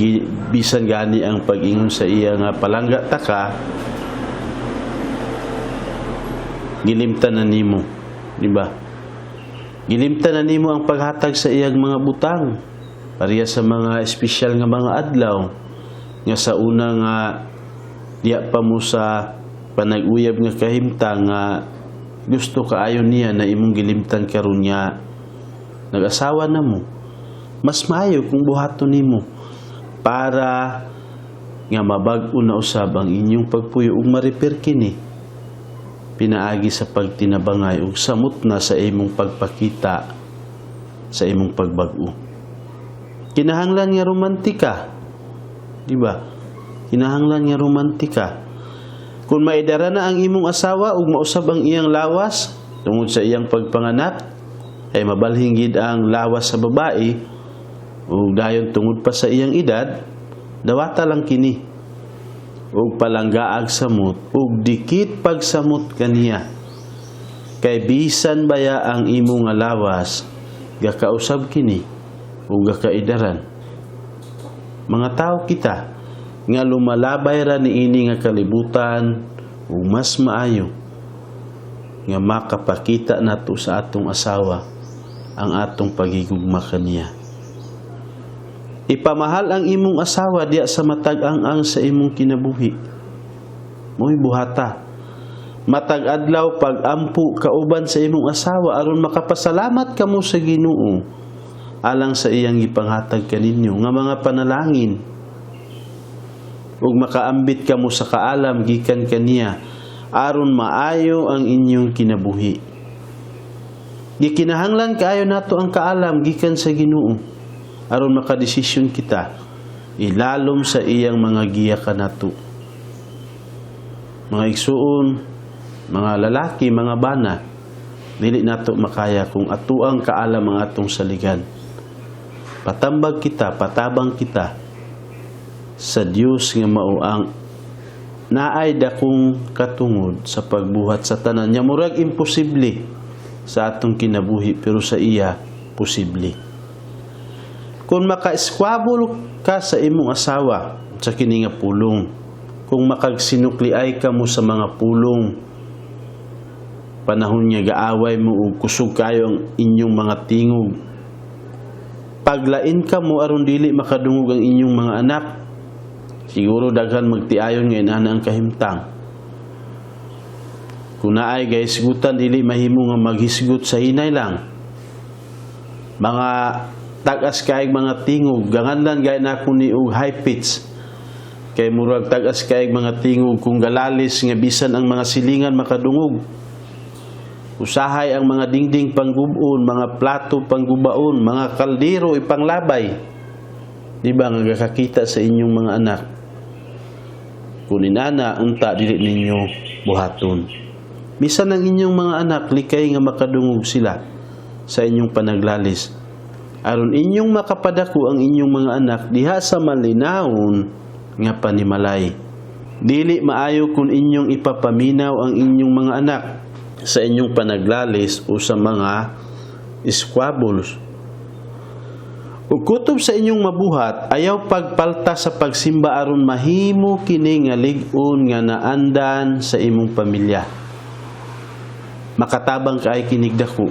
bisan gani ang pag-ingon sa iya nga palangga ta ka, gilimtan na nimo, di ba? Gilimtan na nimo ang paghatag sa iyang mga butang. Pareha sa mga espesyal nga mga adlaw nga sa una nga diya pa mo sa panag-uyab nga kahimtang nga gusto kaayo niya na imong gilimtan karon nga nag-asawa na mo. Mas maayo kung buhaton nimo para nga mabag-o na usab ang inyong pagpuyo ug ma-repair kini pinaagi sa pagtinabangay ug samot na sa imong pagpakita sa imong pagbag-o. Kinahanglan nga romantika. Di ba? Kinahanglan nga romantika. Kung maidara na ang imong asawa ug mausab ang iyang lawas tungod sa iyang pagpanganak, ay mabalhin gid ang lawas sa babae, Ug dayon tungod pa sa iyang edad, dawata lang kini ug palanggaag samot ug dikit pagsamot kaniya. Kay bisan baya ang imo nga lawas, gakausab kini ug gakaidaran. Mga tao kita nga lumalabay ra niini nga kalibutan, ug mas maayo nga makapakita nato sa atong asawa ang atong pagigugma kaniya. Ipamahal ang imong asawa diya sa matag ang sa imong kinabuhi. Mo'y buhata. Matag adlaw pag-ampo kauban sa imong asawa aron makapasalamat kamo sa Ginoo alang sa iyang gipanghatag kaninyo nga mga panalangin, ug makaambit kamo sa kaalam gikan kaniya aron maayo ang inyong kinabuhi. Gikinahanglan kaayo nato ang kaalam gikan sa Ginoo aron makadesisyon kita ilalom sa iyang mga giya kanato. Mga igsuon, mga lalaki, mga bana, dili nato makaya kung atuang kaalam ang atong saligan. Patambag kita, patabang kita sa Dios nga mao ang naay dakong katungod sa pagbuhat sa tanan nya murag imposible sa atong kinabuhi, pero sa iya posible. Kung maka-squabble ka sa imong asawa sa kini nga pulong, kung makagsinukliay ka mo sa mga pulong, panahon nga gaaway mo ug kusog kayo ang inyong mga tingog, paglain ka mo aron dili makadungog ang inyong mga anak. Siguro daghan magtiayon nga inana ang kahimtang. Kung naay gahisgutan, dili mahimo nga maghisgot sa hinay lang. Mga tag-as kaayog mga tingog, ganganlan gay na ni og high pitch. Kay murag tag-as kaayog mga tingog kung galalis nga bisan ang mga silingan makadungog. Usahay ang mga dingding panggubon, mga plato panggubaon, mga kaldero ipanglabay. Di ba nga gakakita sa inyong mga anak? Kung inana, unta dili ninyo buhaton. Bisan ang inyong mga anak, likay nga makadungog sila sa inyong panaglalis. Aron inyong makapadako ang inyong mga anak diha sa malinawon nga panimalay. Dili maayo kung inyong ipapaminaw ang inyong mga anak sa inyong panaglalis o sa mga squabbles. Ug kutob sa inyong mabuhat, ayaw pagpalta sa pagsimba aron mahimo kini nga lig-on nga naandan sa imong pamilya. Makatabang kay kinig dako.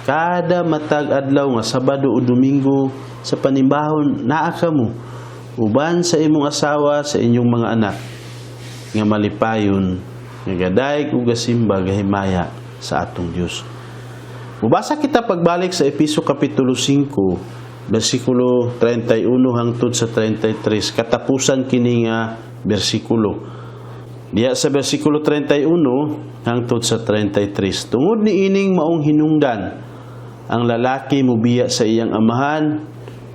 Kada matag adlaw nga Sabado o Domingo sa panimbahon, naa ka mo uban sa imong asawa, sa inyong mga anak nga malipayon nga gadayeg ug gasimba, gahimaya sa atong Dios. Mubasa kita pagbalik sa Episo Kapitulo 5, versikulo 31 hangtod sa 33, katapusan kini nga bersikulo. Diya sa versikulo 31 hangtod sa 33: "Tungod ni ining maong hinungdan, ang lalaki mubiya sa iyang amahan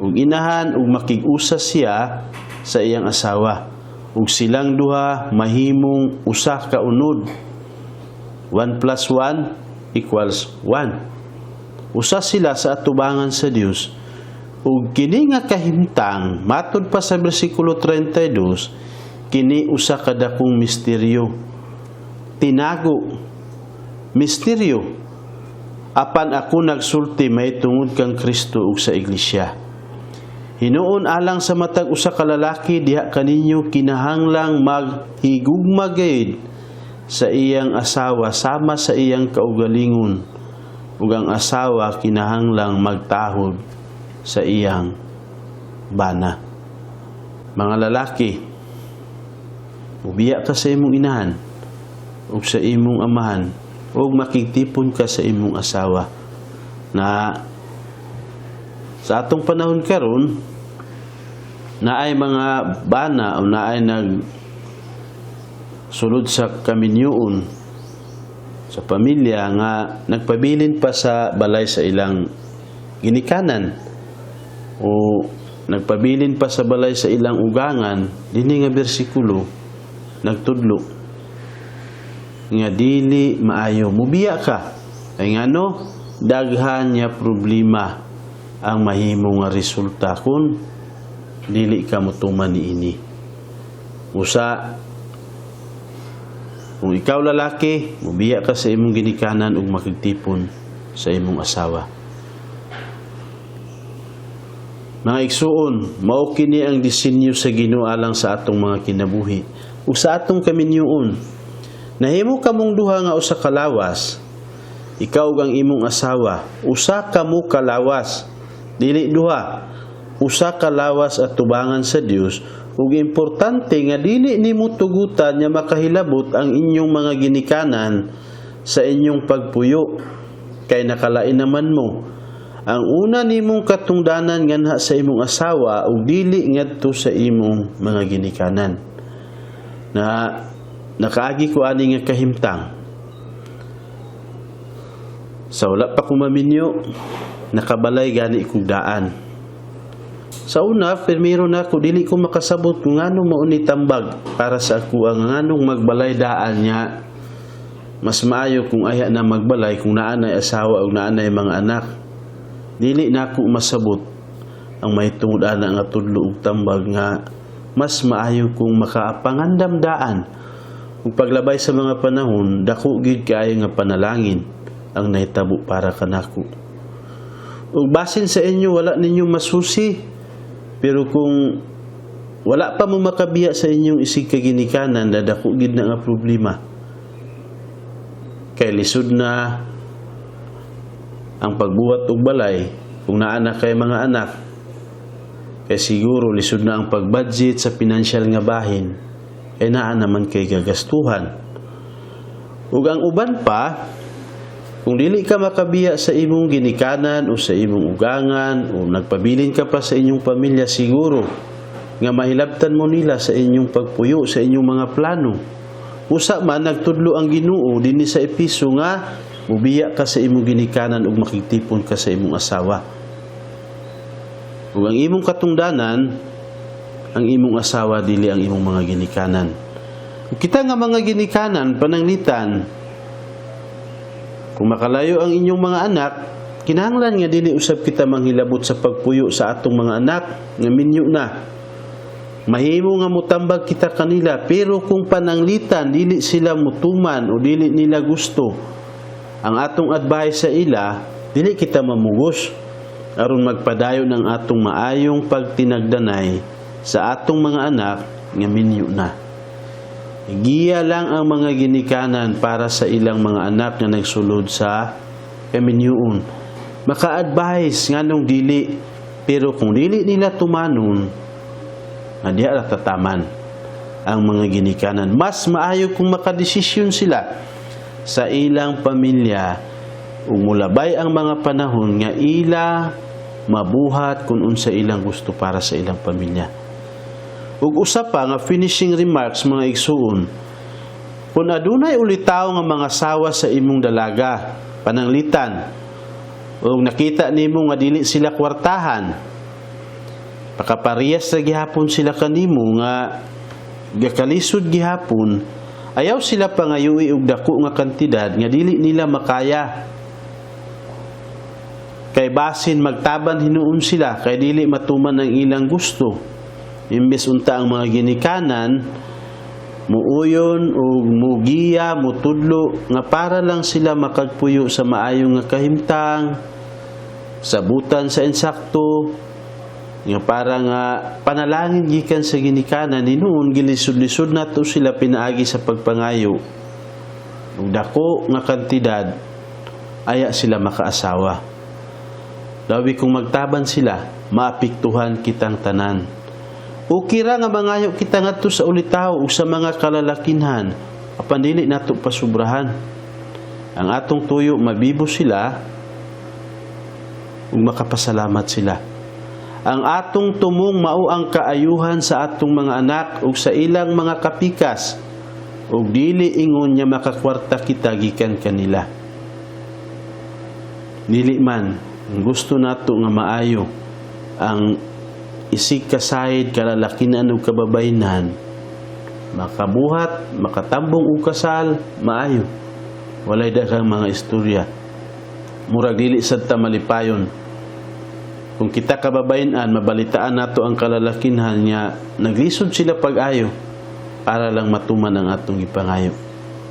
ug inahan ug makig-usa siya sa iyang asawa, ug silang duha mahimong usa ka unod. 1 plus 1 equals 1. Usa sila sa atubangan sa Dios." Ug kini nga kahimtang, matud pa sa bersikulo 32, kini usa ka dakong misteryo, tinago misteryo, apan ako nagsulti may tungod kang Kristo ug sa iglesia. Hinuon alang sa matag usa ka lalaki diha kaninyo, kinahanglang maghigugma gayud sa iyang asawa sama sa iyang kaugalingon, ug ang asawa kinahanglang magtahod sa iyang bana. Mga lalaki, mubiya ka sa imong inahan ug sa imong amahan ug makigtipon ka sa imong asawa. Na sa atong panahon karon, naay mga bana o naay nag sulod sa kaminyoon sa pamilya nga nagpabilin pa sa balay sa ilang ginikanan o nagpabilin pa sa balay sa ilang ugangan. Dinhi nga bersikulo nagtudlo nga dili maayo mubiya ka, kay ngano daghan niya problema. Ang mahimo nga resulta kung dili ka motuman niini. Usa, kung ikaw lalaki, mubiya ka sa imong ginikanan ug makigtipon sa imong asawa. Mga igsuon, mao kini ang disenyo sa Ginoo alang sa atong mga kinabuhi ug sa atong kaminyuon. Nahimo kamong duha nga usa ka lawas, ikaw ug ang imong asawa, usa kamo ka lawas, dili duha. Usa ka lawas at tubangan sa Dios, ug importante nga dili nimo tugutan nga makahilabot ang inyong mga ginikanan sa inyong pagpuyo kay nakalain naman mo. Ang una nimong katungdanan nganha sa imong asawa ug dili ngadto sa imong mga ginikanan. Na nakaagi ko ani nga kahimtang. Sa wala pa ko maminyo, nakabalay gani kog daan. Sa una, pirmiro na ako, dili ko makasabot kung ngano mao ni tambag para sa ako ang nganong magbalay daan niya. Mas maayo kung aya na magbalay kung naa nay asawa o naa nay mga anak. Dili na ako masabot ang may tungod ana nga tudlo ug tambag nga mas maayo kung makapangandam daan. Ug paglabay sa mga panahon, dako gid kaayo nga panalangin ang nahitabo para kanako. Ug basin sa inyo wala ninyo masusi, pero kung wala pa mo makabiya sa inyong isig kaginikanan, dadako gid na nga problema. Kay lisod na ang pagbuhat og balay kung naa na kay mga anak. Kay siguro lisod na ang pagbudget sa pinansyal nga bahin kay naa naman kay gagastuhan. Ug ang uban pa, kung dili ka makabiya sa imong ginikanan o sa imong ugangan o nagpabilin ka pa sa inyong pamilya, siguro nga mahilabtan mo nila sa inyong pagpuyo, sa inyong mga plano. Usa man, nagtudlo ang Ginoo dinhi sa Episo nga mubiya ka sa imong ginikanan ug makigtipon ka sa imong asawa. Ug ang imong katungdanan, ang imong asawa, dili ang imong mga ginikanan. Ug kita nga mga ginikanan, pananglitan, kung makalayo ang inyong mga anak, kinahanglan nga dili usab kita manghilabot sa pagpuyo sa atong mga anak nga minyo na. Mahimo nga mutambag kita kanila, pero kung pananglitan dili sila mutuman o dili nila gusto ang atong advice sa ila, dili kita mamugos aron magpadayon ang atong maayong pagtinagdanay sa atong mga anak nga minyo na. Giya lang ang mga ginikanan para sa ilang mga anak nga nagsulod sa kaminyuon. Maka-advise nganong dili, pero kung dili nila tumanon, nga diha ra tataman ang mga ginikanan. Mas maayo kung makadesisyon sila sa ilang pamilya ug mulabay ang mga panahon nga ila mabuhat kung unsa ilang gusto para sa ilang pamilya. Ug usa pa nga finishing remarks, mga igsuon, kung adunay ulitaw nga mga sawa sa imong dalaga, pananglitan, ug nakita nimo nga dili sila kwartahan, pakaparehas ra gihapon sila kanimo nga gakalisod gihapon, ayaw sila pangayui og dako nga kantidad nga dili nila makaya. Kay basin magtaban hinuon sila kay dili matuman ang ilang gusto. Imbes unta ang mga ginikanan muuyon o mugiya, mutudlo nga para lang sila makagpuyo sa maayo nga kahimtang, sabutan sa insakto, nga para nga panalangin gikan sa ginikanan, hinuon gilisod-lisod nato sila pinaagi sa pagpangayo ug dako nga kantidad, aya sila makaasawa. Labi kung magtaban sila, maapektuhan kitang tanan. Okay ra nga mangayo kita ngadto sa ulitaw o sa mga kalalakinhan, apan dili nato pasubrahan. Ang atong tuyo, mabibo sila ug makapasalamat sila. Ang atong tumong mao ang kaayuhan sa atong mga anak ug sa ilang mga kapikas ug dili ingon nya makakwarta kita gikan kanila. Dili man ang gusto nato nga maayo ang isig kasayid kalalakinan ug kababayenan, makabuhat, makatambong og kasal, maayo. Walay daghang mga istorya. Murag dili sad ta malipayon. Kung kita kababayen-an, mabalitaan nato ang kalalakinhan nga naglisod sila pag-ayo para lang matuman ang atong gipangayo.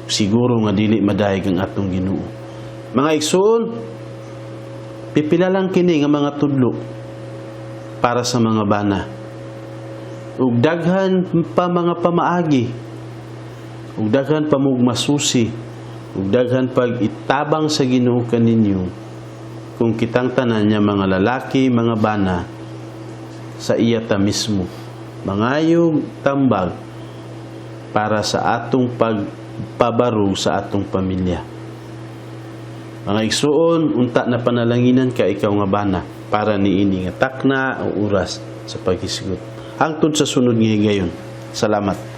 Siguro nga dili madayeg ang atong Ginoo. Mga igsoon, pipila lang kini nga mga tudlo para sa mga bana. Ug daghan pa mga pamaagi, ug daghan pa mog masusi, ug daghan pag itabang sa Ginoo kaninyo kung kitang tanan niya, mga lalaki, mga bana, sa iya ta mismo mangayog tambag para sa atong pagpabarog sa atong pamilya. Mga igsuon, unta na panalanginan ka, ikaw nga bana, para niini nga takna o oras sa paghisgot. Hangtod sa sunod nga higayon. Salamat.